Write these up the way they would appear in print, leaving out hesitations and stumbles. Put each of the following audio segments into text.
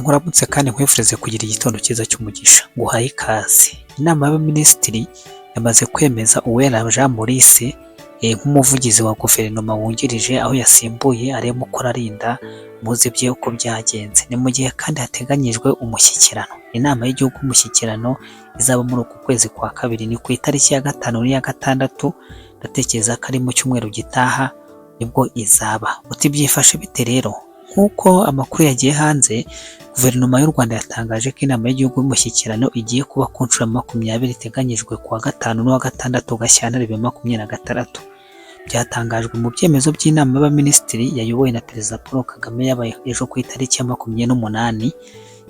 nkuramutse kandi nkwifurize kugira igitondo cyiza cy'umugisha, nguhaye ikaze. Inama y'Abaminisitiri yamaze kwemeza Uwera Jean Maurice nk'umuvugizi wa guverinoma wungirije, aho yasimbuye Alain Mukurarinda, muzi ibye uko byagenze. Ni mu gihe kandi hateganyijwe umushyikirano, inama y'igihugu y'umushyikirano izaba muri uku kwezi kwa kabiri, ni ku itariki ya 5 n'iya 6, ndatekereza ko ari mu cyumweru gitaha nibwo izaba. Uti byifashe bite rero? Nk'uko amakuru yagiye hanze, guverinoma y'u Rwanda yatangaje ko inama y'igihugu y'umushyikirano igiye kuba ku nshuro ya 20, iteganyijwe ku wa 5 n'uwa 6 Gashyantare 2026. Byatangajwe mu byemezo by'inama y'Abaminisitiri yayobowe na Perezida Paul Kagame, yabaye ejo ku itariki ya 28.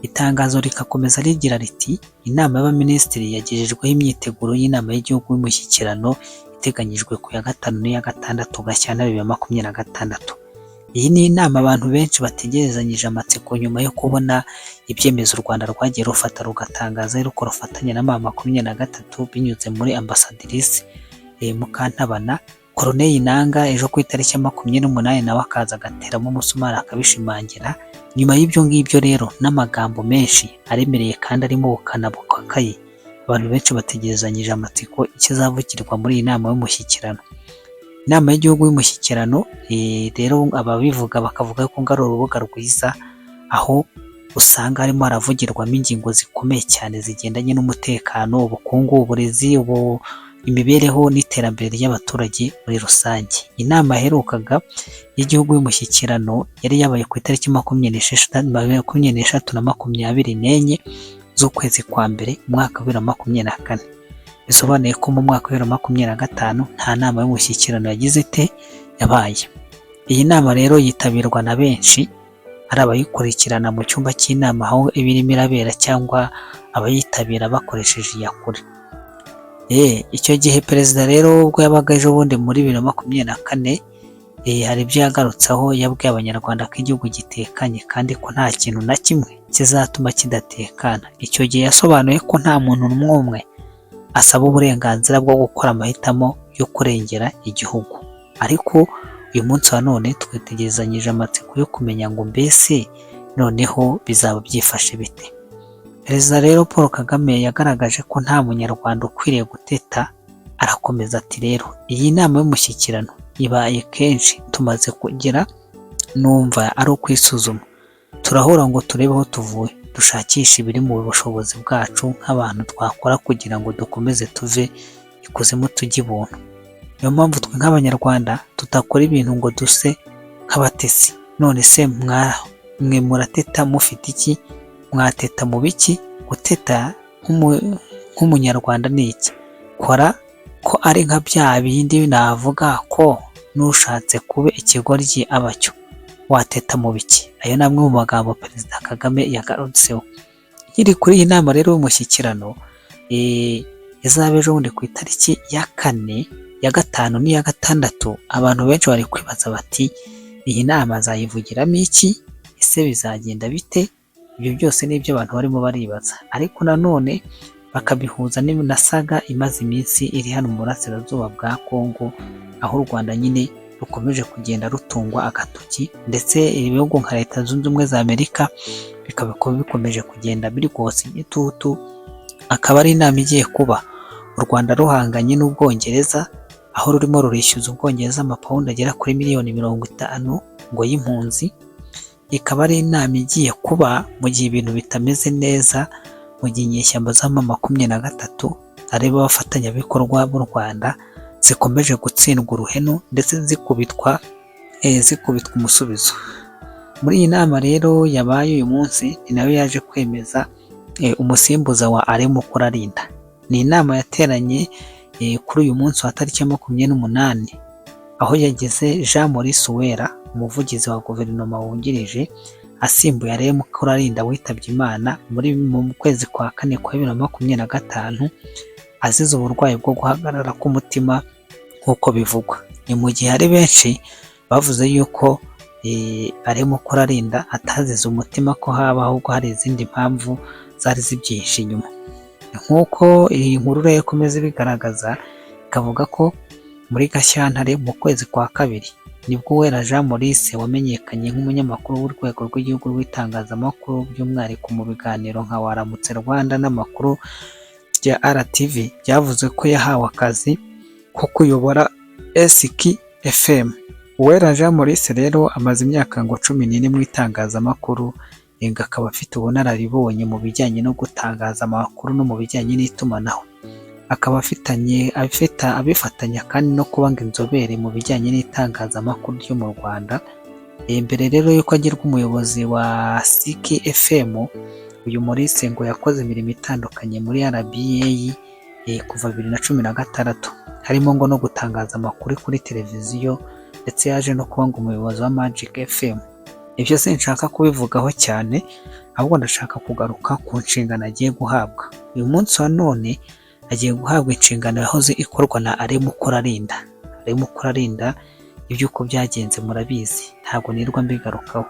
Itangazo rikakomeza rigira riti: "Inama y'Abaminisitiri yagejejweho imyiteguro y'inama y'igihugu y'umushyikirano iteganyijwe ku ya 5 n'iya 6 Gashyantare 2026." Iyi ni inama abantu benshi bategerezanyije amatsiko nyuma yo kubona ibyemezo u Rwanda rwagiye rufata, rugatangaza yuko rufatanya na M23 binyuze muri Ambassadrice Mukantabana. Corneille Nangaa ejo ku itariki ya 28 nawe akaza agateramo umusumari akabishimangira. Nyuma y'ibyo ngibyo rero n'amagambo menshi aremereye kandi arimo ubukana bukakaye, abantu benshi bategerezanyije amatsiko ikizavugirwa muri iyi nama y'umushyikirano. Inama y'igihugu y'umushyikirano rero, ababivuga bakavuga ko ngo ari urubuga rwiza, aho usanga harimo haravugirwamo ingingo zikomeye cyane zigendanye n'umutekano, ubukungu, uburezi, imibereho n'iterambere ry'abaturage muri rusange. Inama yaherukaga y'igihugu y'umushyikirano yari yabaye ku itariki 23 na 24 z'ukwezi kwa mbere umwaka wa 2024. Bisobanuye ko mu mwaka wa 2025 nta nama y'umushyikirano yagize ite yabaye. Iyi nama rero yitabirwa na benshi, ari abayikurikirana mu cyumba cy'inama aho iba irimo irabera cyangwa abayitabira bakoresheje iyakure. Icyo gihe perezida rero ubwo yabaga ejo bundi muri 2024, hari ibyo yagarutseho. Yabwiye Abanyarwanda ko igihugu gitekanye kandi ko nta kintu na kimwe kizatuma kidatekana. Icyo gihe yasobanuye ko nta muntu n'umwe asaba uburenganzira bwo gukora amahitamo yo kurengera igihugu. Ariko uyu munsi wa none twitegerezanyije amatsiko yo kumenya ngo mbese noneho bizaba byifashe bite? Perezida rero Paul Kagame yagaragaje ko nta munyarwanda ukwiriye guteta. Arakomeza ati: "Rero iyi nama y'umushyikirano ibaye kenshi tumaze kugira, numva ari ukwisuzuma. Turahura ngo turebe aho tuvuye, dushakishe ibiri mu bushobozi bwacu nk'abantu twakora kugira ngo dukomeze tuve ikuzimu tujye ibuntu. Niyo mpamvu twe nk'Abanyarwanda tudakora ibintu ngo duse nk'abatesi. None se mwe murateta mufite iki? Mwateta mu biki? Guteta nk'Umunyarwanda ni iki? Kora ko ari nka bya bindi navuga ko n'ushatse kuba ikigoryi aba cyo. Wateta mu biki?" Ayo ni amwe mu magambo Perezida Kagame yagarutseho. Nkiri kuri iyi nama rero y'umushyikirano izaba ejo bundi ku itariki ya 4, ya 5 n'iya 6, abantu benshi bari kwibaza bati: "Iyi nama azayivugiramo iki? Ese bizagenda bite?" Ibyo byose ni ibyo abantu barimo baribaza, ariko nanone bakabihuza na saga imaze iminsi iri hano mu burasirazuba bwa Kongo, aho u Rwanda nyine rukomeje kugenda rutungwa agatoki, ndetse ibihugu nka Leta Zunze Ubumwe za Amerika bikaba bikomeje kugenda biri kotsa igitutu. Akaba ari inama igiye kuba u Rwanda ruhanganye n'Ubwongereza, aho rurimo rurishyuza Ubwongereza amapawundi agera kuri miliyoni 50 ngo y'impunzi. Ikaba ari inama igiye kuba mu gihe ibintu bitameze neza, mu gihe inyeshyamba za M23, aribo bafatanyabikorwa b'u Rwanda, zikomeje gutsindwa uruhenu ndetse zikubitwa umusubizo. Muri iyi nama rero yabaye uyu munsi, ni nayo yaje kwemeza umusimbuza wa Alain Mukurarinda. Ni inama yateranye kuri uyu munsi wa tariki ya 28, aho yageze Jean Maurice Uwera umuvugizi wa guverinoma wungirije, asimbuye Alain Mukurarinda witabye Imana muri mu kwezi kwa kane kwa 2025 azize uburwayi bwo guhagarara k'umutima nk'uko bivugwa. Ni mu gihe hari benshi bavuze yuko Alain Mukurarinda atazize umutima, ko haba ahubwo hari izindi mpamvu zari zibyihishe inyuma. Nk'uko iyi nkuru rero ikomeza ibigaragaza, ikavuga ko muri Gashyantare mu kwezi kwa kabiri Nibwo Uwera Jean Maurice wamenyekanye nk'umunyamakuru w'urwego rw'igihugu rw'itangazamakuru, by'umwihariko mu biganiro nka Waramutse Rwanda n'amakuru bya RTV, byavuze ko yahawe akazi ko kuyobora SK FM. Uwera Jean Maurice rero amaze imyaka ngo 14 mu itangazamakuru, akaba afite ubunararibonye mu bijyanye no gutangaza amakuru no mu bijyanye n'itumanaho. Akaba afitanye abifatanya kandi no kuba ngo inzobere mu bijyanye n'itangazamakuru ryo mu Rwanda. Mbere rero y'uko agirwa umuyobozi wa SK FM, uyu Maurice ngo yakoze imirimo itandukanye muri RBA kuva 2016, harimo ngo no gutangaza amakuru kuri televiziyo, ndetse yaje no kuba ngo umuyobozi wa Magic FM. Ibyo sinshaka kubivugaho cyane, ahubwo ndashaka kugaruka ku nshingano agiye guhabwa. Uyu munsi wa none agiye guhabwa inshingano yahoze ikorwa na Alain Mukurarinda. Alain Mukurarinda iby'uko byagenze murabizi, ntabwo nirwa mbigarukaho.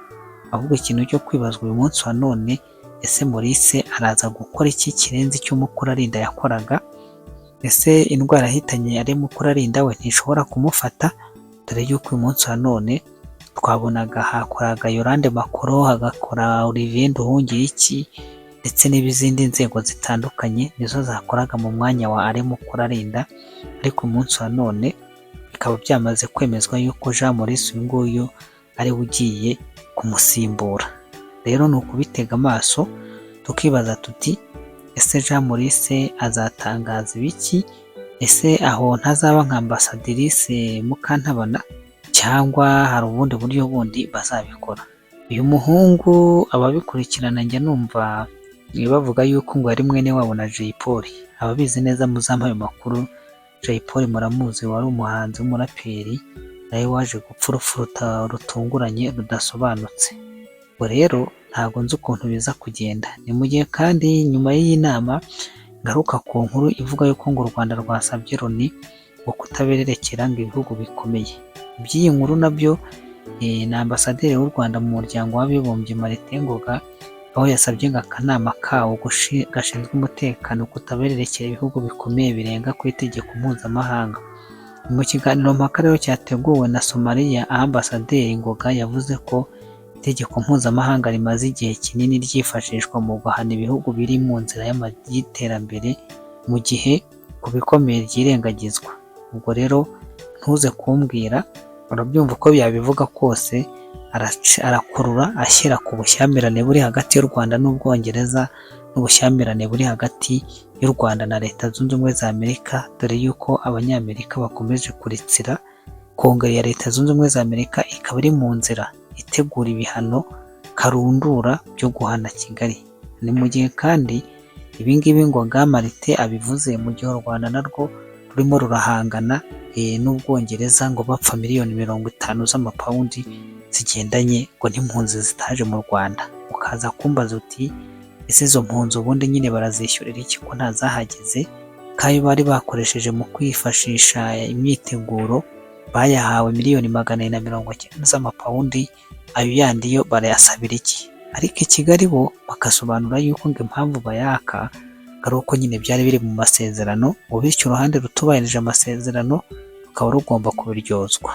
Ahubwo ikintu cyo kwibazwa uyu munsi wa none, ese Maurice araza gukora iki kirenze icyo Mukurarinda yakoraga? Ese indwara yahitanye Alain Mukurarinda we ntishobora kumufata? Dore yuko uyu munsi wa none twabonaga hakoraga Yolande Makoro, hagakora Olivier Nduhungiriki, ndetse n'izindi nzego zitandukanye nizo zakoraga mu mwanya wa Alain Mukurarinda, ariko umunsi wa none bikaba byamaze kwemezwa yuko Jean Maurice uyu nguyu ariwe ugiye kumusimbura. Rero ni ukubitega amaso tukibaza tuti ese Jean Maurice azatangaza ibiki? Ese aho ntazaba nka Ambassadrice Mukantabana, cyangwa hari ubundi buryo bundi bazabikora? Uyu muhungu ababikurikirana njya numva bavuga yuko ngo yari mwene wabo na Jay Polly. Ababizi neza muzampa ayo makuru. Jay Polly muramuzi, wari umuhanzi w'umuraperi nawe waje gupfa urupfu rutunguranye rudasobanutse. Ubwo rero ntabwo nzi ukuntu biza kugenda. Ni mu gihe kandi nyuma y'iyi nama ngaruka ku nkuru ivuga yuko ngo u Rwanda rwasabye Loni ngo kutabererekera ngo ibihugu bikomeye. Iby'iyi nkuru nabyo ni ambasaderi w'u Rwanda mu muryango w'abibumbye Martin Ngoga, aho yasabye ngo akanama kawo gashinzwe umutekano kutabererekera ibihugu bikomeye birenga ku itegeko mpuzamahanga. Mu kiganiro mpaka rero cyateguwe na Somalia, aho ambasaderi Ngoga yavuze ko itegeko mpuzamahanga rimaze igihe kinini ryifashishwa mu guhana ibihugu biri mu nzira y'iterambere, mu gihe ku bikomeye ryirengagizwa. Ubwo rero ntuze kumbwira, urabyumva uko yabivuga kose, arakurura ashyira ku bushyamirane buri hagati y'u Rwanda n'Ubwongereza, n'ubushyamirane buri hagati y'u Rwanda na Leta Zunze Ubumwe za Amerika, dore yuko Abanyamerika bakomeje kuritsira. Kongere ya Leta Zunze Ubumwe za Amerika ikaba iri mu nzira itegura ibihano karundura byo guhana Kigali. Ni mu gihe kandi ibingibi ngo Martin abivuze mu gihe u Rwanda narwo rurimo rurahangana n'Ubwongereza ngo bapfa miliyoni 50 z'amapawundi zigendanye ngo n'impunzi zitaje mu Rwanda. Ukaza kumbaza uti ese izo mpunzi ubundi nyine barazishyurira iki ko ntazahageze, kayo bari bakoresheje mu kwifashisha imyiteguro bayahawe miliyoni 490 z'amapawundi, ayo yandi yo barayasabira iki? Ariko i Kigali bo bagasobanura yuko ngo impamvu bayaka ari uko nyine byari biri mu masezerano, ngo bityo uruhande rutubahirije amasezerano rukaba rugomba kubiryozwa.